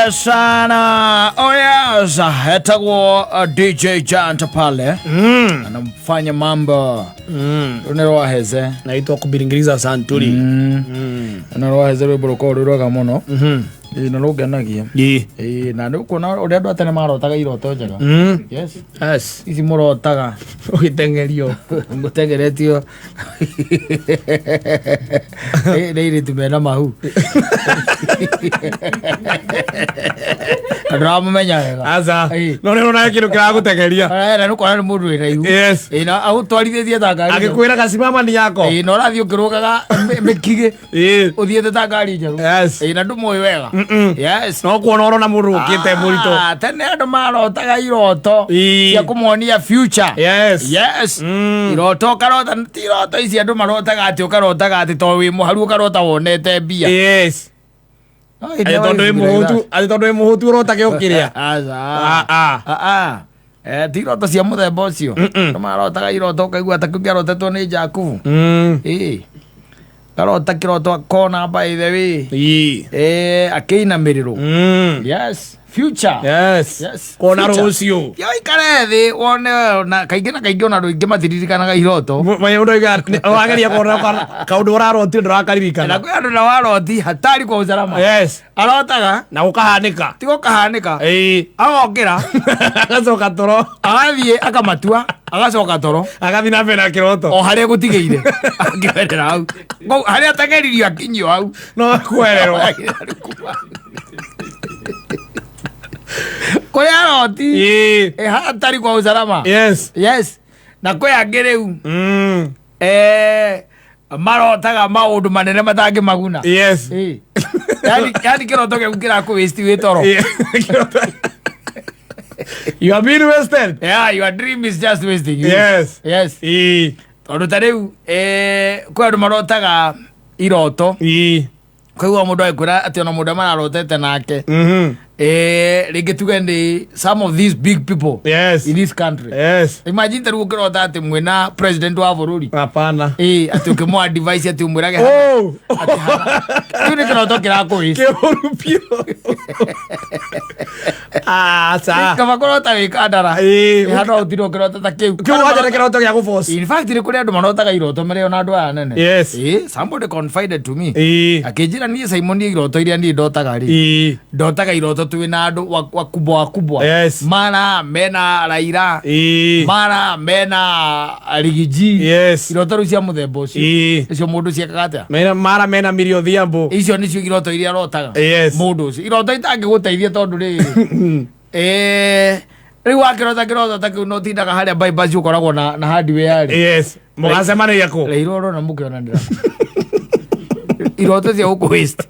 Sana. Oh yes, etagwo DJ Janta pale anamfanya mambo mm. Rwaheze Naitwa kubiringiriza santuri. Na rwaheze rwimbo rukoragwo rwĩ rwega mũno. Ĩĩ, na rũngenagia. Ĩ. Ĩĩ, na nĩ ũkuona ũrĩa andũ a tene marotaga iroto njega. Yes, Yes. ici mũrotaga Ũgĩteng'erio. mũtengeretio nĩ airĩtu mena mahu na ndũramũmenya wega. Aca. Ĩ. No nĩ ũrona kĩndũ kĩragũteng'eria. Na nĩ ũkona nĩ mũndũ wĩna ihu. Yes. Ĩ, na agũtwarithĩtie ta ngari njerũ. Agĩkwĩra gasimama ni yako. Ĩ, na ũrathiĩ ũkĩrũgaga mĩkigĩ Ĩ. ũthiĩte ta ngari njerũ. Yes. Ĩ, na ndũmũĩ wega. Yes. No kuona ũrona mũndũ ũkĩte mũritũ. Ah, tene andũ marotaga iroto Ĩ. cia kũmonia future. Yes. Yes. Iroto ũkarota, ti iroto ici andũ marotaga atĩ ũkarotaga atĩ to wĩ mũharu ũkarota wonete mbia. Yes. No, it Atĩ never tondũ used wĩ to be like mũhũtu, that. atĩ tondũ wĩ mũhũtu ũrotage ũkĩrĩa. Aca. Ah, ah. Ah, ah. Eh, ti iroto cia mũthemba ũcio. Andũ marotaga iroto ũkaigua ta kĩu kĩarotetwo nĩ Jakubu. Ĩ. Karota kĩroto akona by the way. Ĩ. Eh, akĩinamĩrĩrwo. Yes. Future. Yes. Yes. Kuona Future. rũciũ. Ya ũikare thĩ wone na kaingĩ na kaingĩ ona andũ aingĩ matiririkanaga iroto. Wageria kuona kaũndũ ũrarotire Na ndũrakaririkana. kwĩ andũ na waroti hatari kwa usalama. Yes. Arotaga Na gũkahanĩka. tigo kahanĩka. Ĩ. Agokĩra Agacoka toro. agathiĩ akamatua agacoka toro Agathiĩ na mbere na kĩroto. o harĩa gũtigĩire akĩmerera hau. Kũu, harĩa ateng'eririo akinyio hau. No kwererwo. Kũrĩa aroti Ĩ. ĩ hatari kwa usalama. Yes. Yes. Na kwĩ angĩ rĩu marotaga maũndũ manene matangĩmaguna. Yes. Ĩ. Yani kĩroto gĩaku kĩrakũ waste wĩ toro. Yeah. You have been wasted. Yeah, your dream is just wasting you. Yes. Yes. Ĩ. Tondũ ta rĩu kwĩ andũ marotaga iroto. Ĩ. Kwaigua mũndũ agĩkwĩra atĩ ona mũndũ mararotete nake. Rĩngĩ tuge nĩ some of these big people Yes. in this country. Yes. Imagine ta rĩu ũkĩrota atĩ mwĩna president wa bũrũri. Hapana. Ĩ, atĩ ũkĩmũ advice atĩ ũmwĩrage Oh. atĩ hana. Kĩu nĩ kĩroto kĩrakũ waste. Kĩũru biũ. Aca. Kaba kũrota wĩ kandara. Ĩ. Ĩ, handũ ũtinde ũkĩrota ta kĩu. Kĩu wanja nĩ kĩroto gĩa gũboci. In fact nĩ kũrĩ andũ marotaga iroto marĩ ona andũ aya nene. Yes. Ĩ, somebody confided to me. Ĩ. Akĩnjĩra niĩ Simon niĩ iroto iria niĩ ndotaga rĩ. Ĩ. Ndotaga iroto twĩ na andũ wakubwa wakubwa. Yes. Mara mena Raila. Ĩ. Mara mena Rigiji. Yes. Iroto rĩu cia mũthemba ũcio. Ĩ. Icio mũndũ ciekaga atĩa? Mena mara mena Milly Odhiambo. Icio nĩcio iroto iria arotaga. Yes. Mũndũ ũcio. Iroto itangĩgũteithia tondũ rĩrĩ. Rĩu wakĩrota kĩroto ta kĩu no tindaga harĩa bypass ũkoragwo na hardware rĩ. Yes. Mũgacemanagia kũ? Raila ũrona mũkĩonanĩra. Iroto cia gũkũ waste.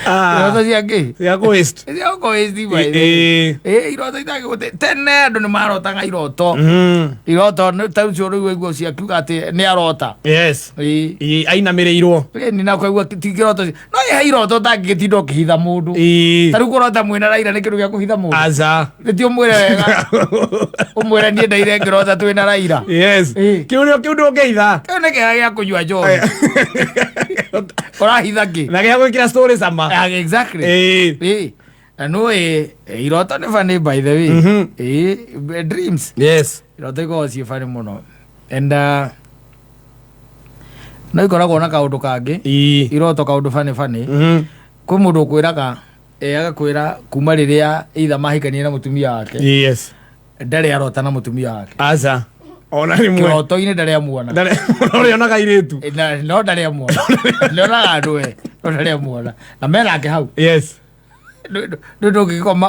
Ah. Iroto cia kĩ? Cia kũ waste. Cia gũkũ waste by the way. Ĩ. Ĩ, iroto itangĩgũte tene andũ nĩ marotaga iroto. Iroto nĩ ta ũcio rĩu waigua ũcio akiuga atĩ nĩ arota. Yes. Ĩ. Ĩ, ainamĩrĩirwo. Ĩ, nĩ na kwaigua ti kĩroto no ĩ he iroto ũtangĩgĩtinda ũkĩhitha mũndũ. Ĩ. Ta rĩu kũrota mwĩna Raila nĩ kĩndũ gĩa kũhitha mũndũ. Aca. Nĩ ti ũmwĩre wega. Ũmwĩre niĩ ndaire ngĩrota twĩna Raila. Yes. Ĩ. Kĩu nĩ kĩu ndũngĩhitha. Kĩu nĩ kĩega gĩa kũnyua njohi. Ũrahitha kĩ? Na gĩa gwĩkĩra story cama. Ah, exactly. Ĩ. Ĩ. Na nĩ iroto nĩ funny by the way. Ĩ, dreams. Yes. Iroto ikoragwo ciĩ funny mũno. And no ikoragwo na kaũndũ kangĩ. Ĩ. Iroto kaũndũ funny funny. Kwĩ mũndũ ũkwĩraga agakwĩra kuma rĩrĩa either mahikania na mũtumia wake. Yes. Ndarĩ arota na mũtumia wake. Aca. Ona rĩmwe. Kĩroto-inĩ ndarĩ amuona. Ndarĩ ũrĩa onaga airĩtu. No ndarĩ amuona. Nĩonaga andũ we. No ndarĩ amuona. Na menake hau. Yes. Ndũ ndũngĩgĩkoma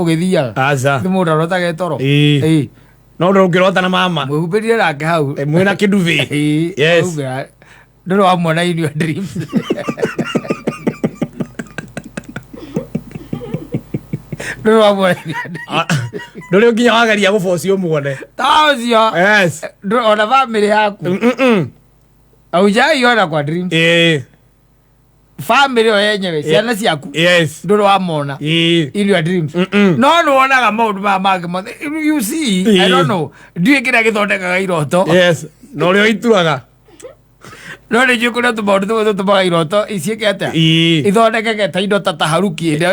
ũgĩthiaga. Aca. Nĩ mũndũ arotaga toro. Ĩ. Ĩ. No ndũngĩrota na mama. Mwĩhumbĩrire nake hau. Mwĩna kĩndubi. Ĩ. Yes. Mwĩhumbĩra. Ndũrĩ wamuona in your dreams. Ndũrĩ wamuona in your dreams. Ah, Ndũrĩ nginya wageria gũboci ũmuone. Ta ũcio. Yes. Ona family yaku. Haujaiona kwa dreams. Ĩ. Family yo yenyewe ciana ciaku. Yes. Ndũrĩ wamona. Ĩ. In your dreams. No nĩ wonaga maũndũ maya mangĩ mothe. You see, I don't know. Ndiũĩ kĩrĩa gĩthondekaga iroto. Yes. Na ũrĩa ũituaga. No nĩ njũĩ kũrĩa tũmaũndũ tũmwe tũtũmaga iroto iciĩke atĩa, ithondekeke ta indo ta taharuki ĩrĩa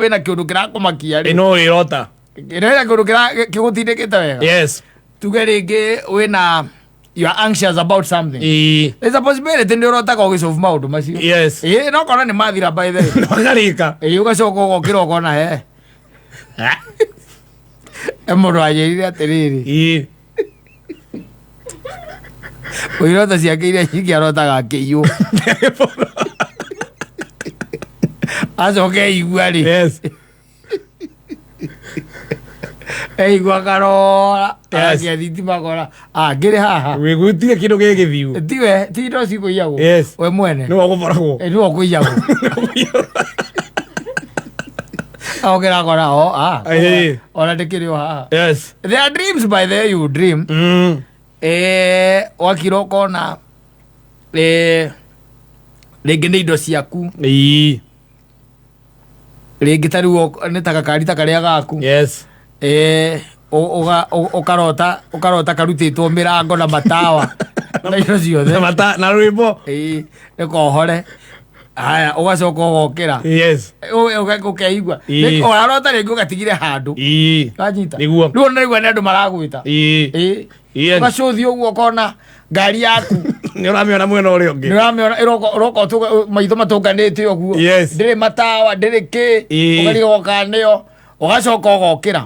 wĩna kĩũndũ kĩrakũmakia rĩ. Ĩno ĩrota. Ĩrĩa kĩũndũ kĩgũtindĩkĩte wega. Tuge rĩngĩ wĩna, you are anxious about something. There's a possibility nĩ ũrotaga ũgĩsolve maũndũ macio. Ĩĩ, no kona nĩ mathira by the way. Makarĩka. Ĩĩ, ũgacoka ũgokĩra ũkona he e mũndũ wanjĩrire atĩrĩrĩ, iroto ciake iria nyingĩ arotaga akĩiywo, acoke eigua rĩ, eigua karora, arakia thitima kora angĩrĩ haha. Gũtirĩ kĩndũ gĩgĩthiu. Tiwe, ti indo cikũiyagwo. We mwene. Nĩwe ũgũboragwo. Ĩ, nĩwe ũkũiyagwo, okĩra kora o ah, ona ndĩkĩrĩ o haha. There are dreams, by the way, you dream, wakira ũkona rĩngĩ nĩ indo ciaku, rĩngĩ ta rĩu nĩ ta gakari ta karĩa gaku. Ũkarota karutĩtwo mĩrango na matawa na indo ciothe. Na mata na rwĩmbo. Ĩĩ, nĩkohore haya, ũgacoka ũgokĩra. Ũkeigua ũrarota rĩngĩ ũgatigire handũ. Wanyita? Nĩguo. Rĩu ona rĩu nĩ andũ maragwĩta. Ĩĩ. Ũgacũthia ũguo ũkona ngari yaku. Nĩ ũramĩona mwena ũrĩa ũngĩ. Nĩ ũramĩona ĩroka ĩroka maitho matũnganĩte ũguo. Ndĩrĩ matawa, ndĩrĩ kĩ. Ũkarigwo kana nĩyo, ũgacoka ũgokĩra.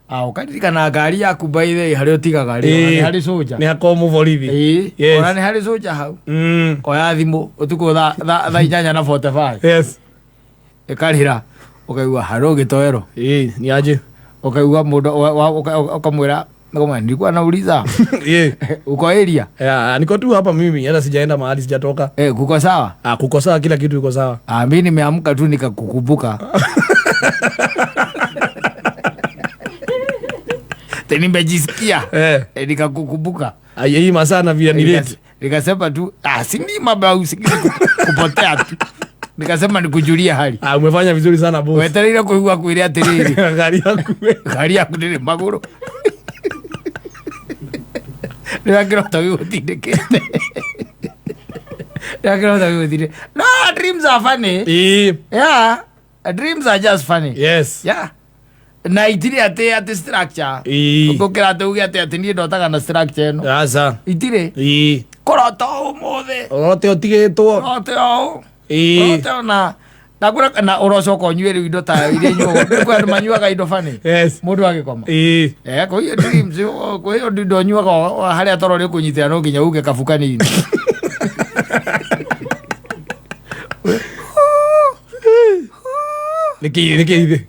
Ah, ũkaririkana ngari yaku by the way harĩa ũtigaga rĩ, ona nĩ harĩ cũnja. Nĩ hakorwo mũborithi. Ĩĩ. Ona nĩ harĩ cũnja hau. Koya thimũ ũtukũ thaa 8:45. Ĩkarĩra, ũkaigua harũ gĩtoero. Ĩĩ, ni aje. Ũkaigua mũndũ ũkamwĩra, ũkamwĩra, "Nilikuwa nauliza, uko area?" Yeah, niko tu hapa mimi, hata sijaenda mahali, sijatoka. Eh, kuko sawa? Ah, kuko sawa, kila kitu iko sawa. Ah, mi nimeamka tu nikakukumbuka. Te nimejisikia. Eh, nikakukumbuka. Ai, hii masaa na vile ni late. Nikasema tu, ah, si ni mambo ya usingizi kupotea tu. Nikasema nikujulia hali. Ah, umefanya vizuri sana, boss. Wetereire kuigua kwĩre atĩrĩrĩ, Ngari yaku. Ngari yaku ndĩrĩ magũrũ. Rĩrĩa kĩroto gĩgũtindĩkĩte. Rĩrĩa kĩroto gĩgũtindĩkĩte. No, dreams are funny. Yeah, dreams are just funny. Yeah. Na itirĩ atĩ structure. Gũkĩra atĩ uge atĩ niĩ ndotaga na structure ĩno. Aca. Itirĩ. Kũrota ũmũthĩ. Ũrote ũtigĩtwo. Ũrote ũũ. Ũrote ona na kũrĩa na ũrocoka ũnyue rĩu indo ta iria inyuagwo. Kwĩ andũ manyuaga indo funny. Mũndũ agĩkoma. Eh, kwa hiyo dreams, kwa hiyo indo nyuaga harĩa toro rĩkũnyitĩra no nginya uge kabu kanini. Nĩkĩ nĩkĩ ithe?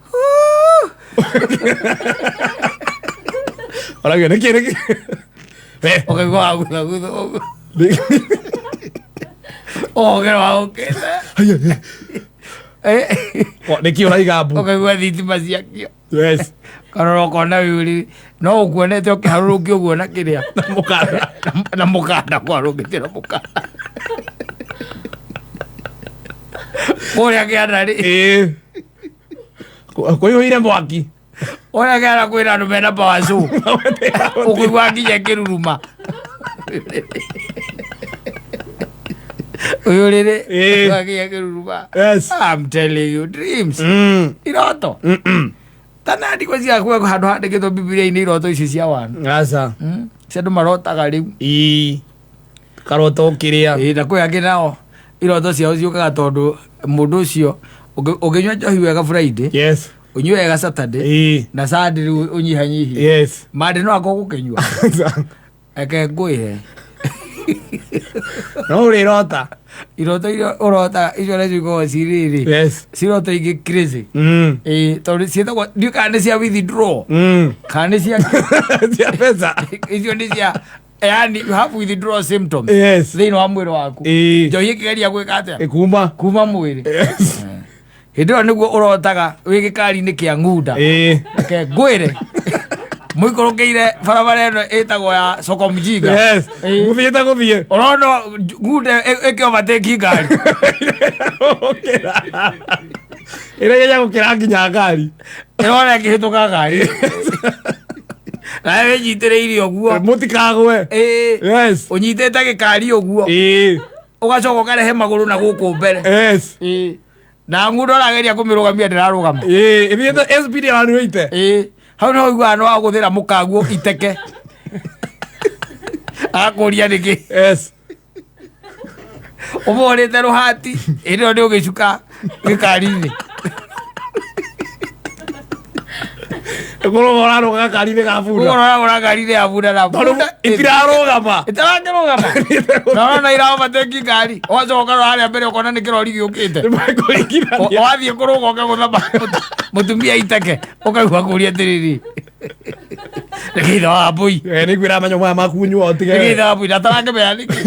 Ũrauga nĩkĩ nĩkĩ? We. Ũkaigua waguthagutha ũguo. Ũgokĩra waũkĩte. Nĩkĩ ũraiga mbu? Ũkaigua thitima ciakio. Karora ũkona wĩũrĩ no ũkuonete ũkĩharũrũkio ũguo na kĩrĩa. Na mũkanda. Na mũkanda kwarũngĩte na mũkanda. Kũrĩa kĩanda rĩ. Kũihũire mwaki. Ũrĩa kĩanda kwĩna andũ mena power show. Ũkũigua nginya kĩruruma. Ũyũ rĩrĩ. Ũkũigua nginya kĩruruma. I'm telling you, dreams. Iroto. Tana ndiko ciaku handũ handĩkĩtwo Bibilia-inĩ iroto ici cia wanu. Aca. Cia andũ marotaga rĩu. Ĩĩ. Karoto ũkĩrĩa. Ĩĩ, na kwĩ angĩ nao iroto ciao ciũkaga tondũ mũndũ ũcio ũngĩnyua njohi wega Friday, ũnyue wega Saturday, na Sunday rĩu ũnyihanyihie. Monday no akorwo gũkĩnyua. Reke ngwĩre. No ũrĩrota. Iroto iria ũrotaga icio nacio ikoragwo cirĩrĩ. Ciroto ingĩ crazy. Ĩĩ, tondũ ciĩtagwo ndiũĩ kana nĩ cia withdraw. Kana nĩ cia Cia mbeca. Icio nĩ cia yani you have withdrawal symptoms. Thĩinĩ wa mwĩrĩ waku. Njohi ĩkĩgeria gwĩka atĩa? Ĩkuma. Kuma mwĩrĩ. Hĩndĩ ĩyo nĩguo ũrotaga wĩ gĩkari-inĩ kĩa ng'unda. Reke ngwĩre. Mũikũrũkĩire barabara ĩno ĩtagwo ya soko mjinga. Gũthiĩte gũthiĩ. Ũrona ng'unda ĩkĩ overtake ngari. Gũkĩra. Ĩrageria gũkĩra nginya ngari. Ĩrona ĩkĩhĩtũka ngari. Nawe wĩnyitĩrĩire ũguo. Mũtikagwe. Ĩĩ. Yes. Ũnyitĩte gĩkari ũguo. Ĩĩ. Ũgacoka ũkarehe magũrũ na gũkũ mbere. Yes. Ĩĩ. Na ng'ũndũ arageria kũmĩrũgamia ndĩrarũgama. Ĩĩ, ĩthiĩte speed ya 180. Ĩĩ. Hau nĩho ũiguaga nĩ wagũthĩra mũkaguo iteke. Agakũria nĩkĩ. Yes. Ũmũhũrĩte rũhati hĩndĩ ĩyo nĩ ũgĩcuka gĩkari-inĩ. Ĩkorwo ũrarũga gakari-inĩ ga bunda. Ũroragũra ngari-inĩ ya bunda na Tondũ bunda itirarũgama. ĩtarakĩrũgama. Na ũrona iraovateki ngari. Ũgacoka ũkarora harĩa mbere ũkona nĩ kĩrori gĩũkĩte. Nĩmekũringithania. Wathiĩ kũrũga ũkagũtha mũtumia iteke ũkaigua kũria atĩrĩrĩ nĩkĩ ithe wa mbũi. Eh, nĩngwĩra manyũ maya maku nyua ũtige. Nĩkĩ ithe wa mbũi ndatarakĩmenya nĩkĩ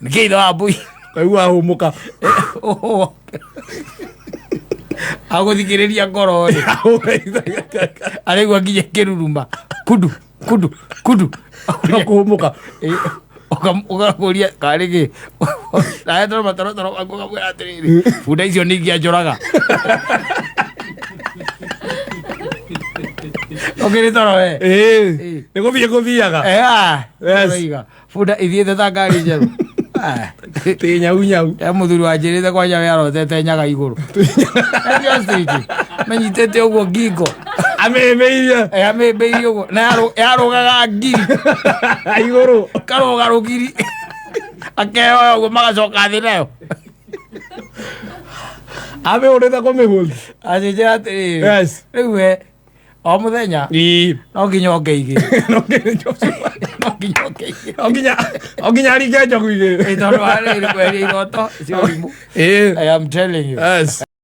nĩkĩ ithe wa mbũi. Kaigua hũmũka. Agũthikĩrĩria ngoro rĩ araigua nginya kĩruruma kudu kudu kudu. Kũhũmũka. Ũgakũria karĩ gĩ nawe toro matorotoro maku ũkamwĩra atĩrĩrĩ bunda icio nĩ ingĩanjũraga ũkĩrĩ toro we. Ĩĩ. Nĩ gũthiĩ gũthiaga. Yes. Ũroiga bunda ithiĩte ta ngari njerũ. Ah. Tĩ nyau nyau. E mũthuri wanjĩrĩte kwanja we arotete nyaga igũrũ. Eke ostrich menyitĩte ũguo ngingo. Amĩhĩmbĩirie. Amĩhĩmbĩirie ũguo na yarũgaga ngiri. Igũrũ. Karũga rũgiri. Akeoya ũguo magacoka thĩ nayo. Amĩhũrĩte kũmĩhũri. Anjĩnjĩra atĩrĩrĩ. Yes. Rĩu we o mũthenya Ĩĩ. no nginya onge igĩrĩ. No nginya njogu. No nginya onge igĩrĩ. No nginya no nginya aringe njogu igĩrĩ. Ĩ tondũ wa rĩrĩ kweheria iroto cia ũrimũ. Ĩĩ. I am telling you. Yes.